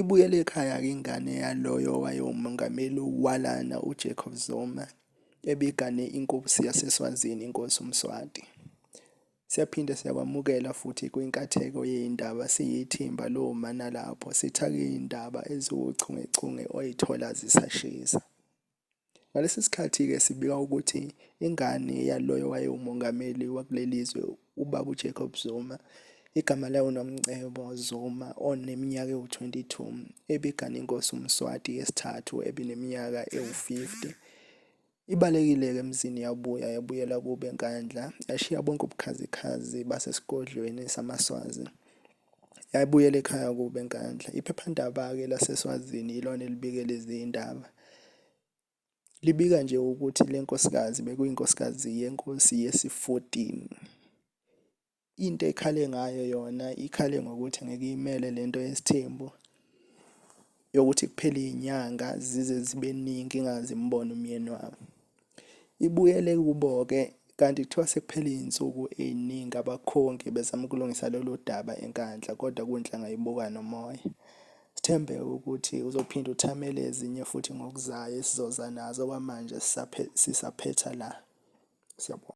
Ibuyele ekhaya-ke ingane yaloyo owayewumongameli walana uJacob Zuma ebigane inkosi yaseSwazini inkosi uMswati. Siyaphinde siyakwamukela futhi kwinkatheko yey'ndaba siyithimba loma nalapho sithaka iy'ndaba eziwuchungechunge oyithola zisashisa. Ngalesi sikhathi-ke sibika ukuthi ingane yaloyo owayewumongameli wakuleli zwe ubaba uJacob Zuma igama layo uNomcebo Zuma oneminyaka ewu-22 ebigane inkosi uMswati yesithathu ebineminyaka ewu-50 ibalekile-ke emzini yabuya yabuyela kubo eNkandla yashiya bonke ubukhazikhazi basesigodlweni samaSwazi yabuyela ekhaya kubo eNkandla. Iphephandaba-ke laseSwazini ilona elibike lezi ndaba. Libika nje ukuthi le nkosikazi bekuyinkosikazi yenkosi yesi-14. Into ekhale ngayo yona ikhale ngokuthi ngeke iyimele le nto yesithembu yokuthi kuphele iy'nyanga zize zibe ningi ingaze imbone umyeni wayo. Ibuyele kubo-ke kanti kuthiwa sekuphele iy'nsuku ey'ningi abakhongi bezama ukulungisa lolu daba eNkandla kodwa kunhlanga ibuka nomoya. Sithembe ukuthi uzophinde uthamele ezinye futhi ngokuzayo esizoza nazo okwamanje sisaphetha la. Siyabonga.